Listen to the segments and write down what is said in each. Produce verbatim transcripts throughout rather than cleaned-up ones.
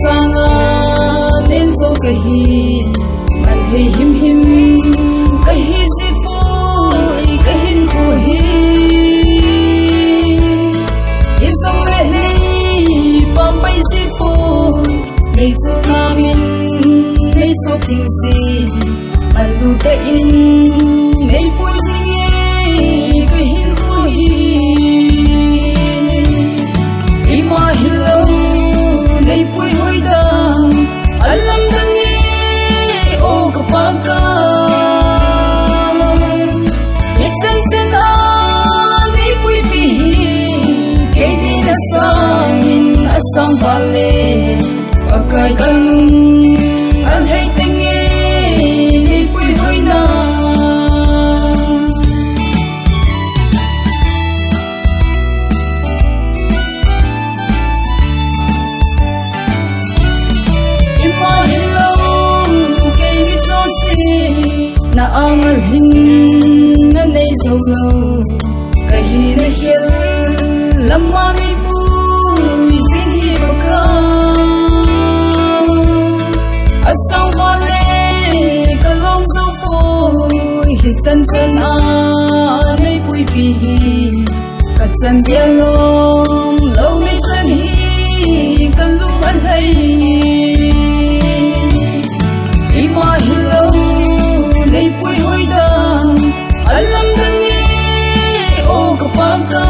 sanga nen jo kahi, man thei himhim kahi jeh poi, kahinkho hi. Hijongle nei pampai jeh poi, nei chulna min nei jo phing jeh, man lutah in nei pui jing e, kahinkho hi. Ima hilou nei puihoi dan, alamdang e, o kapa ka. Hichan chan a nei puipi hi, kei deina sangin asang vale, Pakai kalung alhai teng e, nei puihoi na. Ima hilou kei mi chonse, na angal hin na nei jou lou. Kahina khel lama nei pui jing hi Pakai. Asang vale kalom jou poi, hichan chan a nei puipi hi. Kachan dia lom lou nei chan hi, kalung alhai. Ima hilou nei puihoi dan, alamdang e, o kapa ka.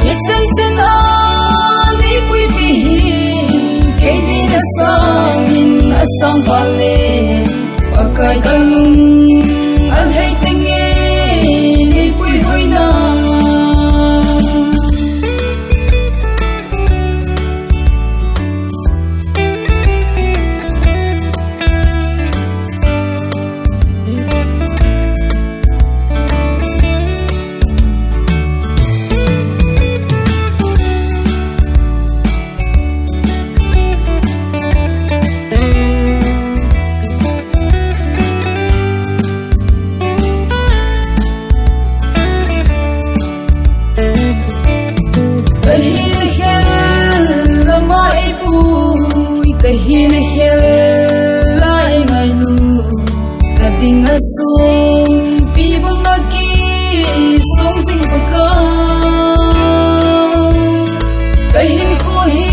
Hichan chan a nei puipi hi, kei deina sangin asang vale, Pakai kalung alhai teng e, nei puihoi na. Kahina khel lama ei pui, kahina khel la ei ngailu. Kading a sumpi banga kisong jing Pakai. Kahinkho hi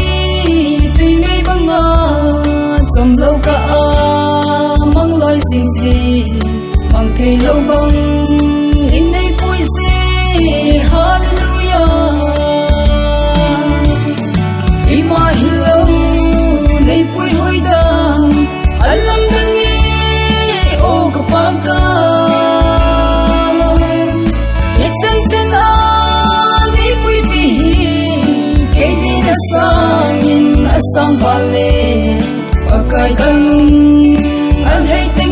tui mei banga chom lou ka a mang loi jing thei. Mang thei lou bang in nei pui jing, hallelujah. Ima hilou nei puihoi dan, alamdang e, o kapa ka. Hichan chan a nei puipi hi, kei deina sangin asang vale, Pakai kalung alhai teng